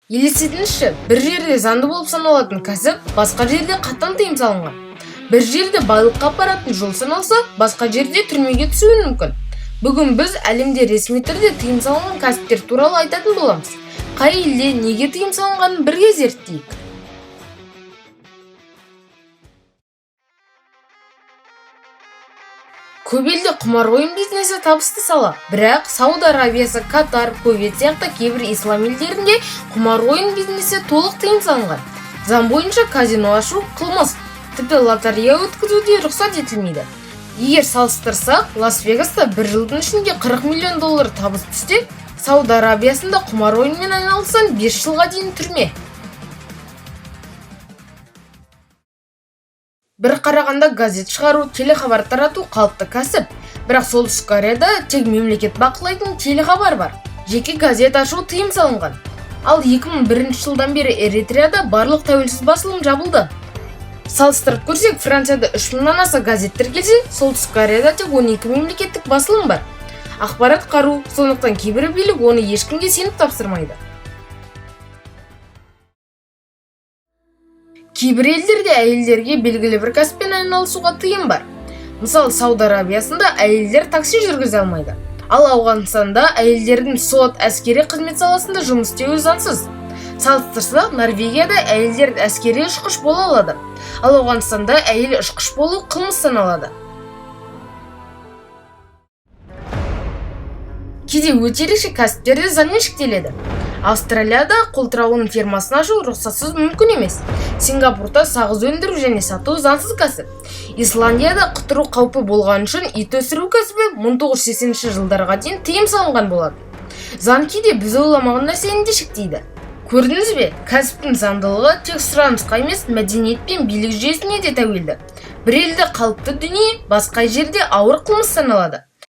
Елестетіңізші, бір жерде заңды болып саналатын кәсіп, басқа жерде қатаң тыйым салынған. Бір жерде байлыққа апаратын жол саналса, басқа жерде түрмеге түсуі мүмкін. Бүгін біз әлемде ресми түрде тыйым салынған кәсіптер туралы айтатын боламыз. Қай елде неге тыйым салынғанын бірге зерттейік. Көп елде құмар ойын бизнесі табысты сала. Бірақ Сауд Арабиясы, Катар, Кувейт сияқты кейбір ислам елдерінде құмар ойын бизнесі толық тыйым салынған. Заң бойынша казино ашу қылмыс, тіпті лотерея өткізу де рұқсат етілмейді. Егер салыстырсақ, Лас-Вегаста бір жылдың ішінде 40 миллион доллар табыс түссе, Сауд Арабиясында құмар ойынмен айналыссаң 5 жылға дейін түрме. Бір қарағанда газет шығару, телехабар тарату қалыпты кәсіп. Бірақ Солтүстік Кореяда тек мемлекет бақылайтын телехабар бар. Жеке газет ашу тыйым салынған. Ал 2001 жылдан бері Эритрияда барлық тәуелсіз басылым жабылды. Салыстырып көрсек, Францияда 3000-нан аса газет тіркелсе, Солтүстік Кореяда тек 12 мемлекеттік басылым бар. Ақпарат қару, сондықтан кейбір билік оны ешкімге сеніп тапсырмайды. Кейбір елдерде әйелдерге белгілі бір кәсіппен айналысуға тыйым бар. Мысалы, Сауд Арабиясында әйелдер такси жүргізе алмайды. Ал Ауғанстанда әйелдердің сот, әскери қызмет саласында жұмыс істеуі заңсыз. Салыстырсақ, Норвегияда әйелдер әскери ұшқыш бола алады. Ал Ауғанстанда әйел ұшқыш болу қылмыс саналады. Кейде өте ерекше кәсіптер де заңмен шектеледі. Австралияда қолтырауын фермасын ашу рұқсатсыз мүмкін емес. Сингапурда сағыз өндіру және сату заңсыз кәсіп. Исландияда құтыру қаупі болған үшін ит өсіру кәсібі 1980 жылдарға дейін тыйым салынған болатын. Заң кейде біз ойламаған нәрсені де шектейді. Көрдіңіз бе, кәсіптің заңдылығы тек сұранысқа емес, мәдениет пен билік жүйесіне де тәуелді. Бір елде қалыпты дүние, басқа жерде ауыр қылмыс саналады.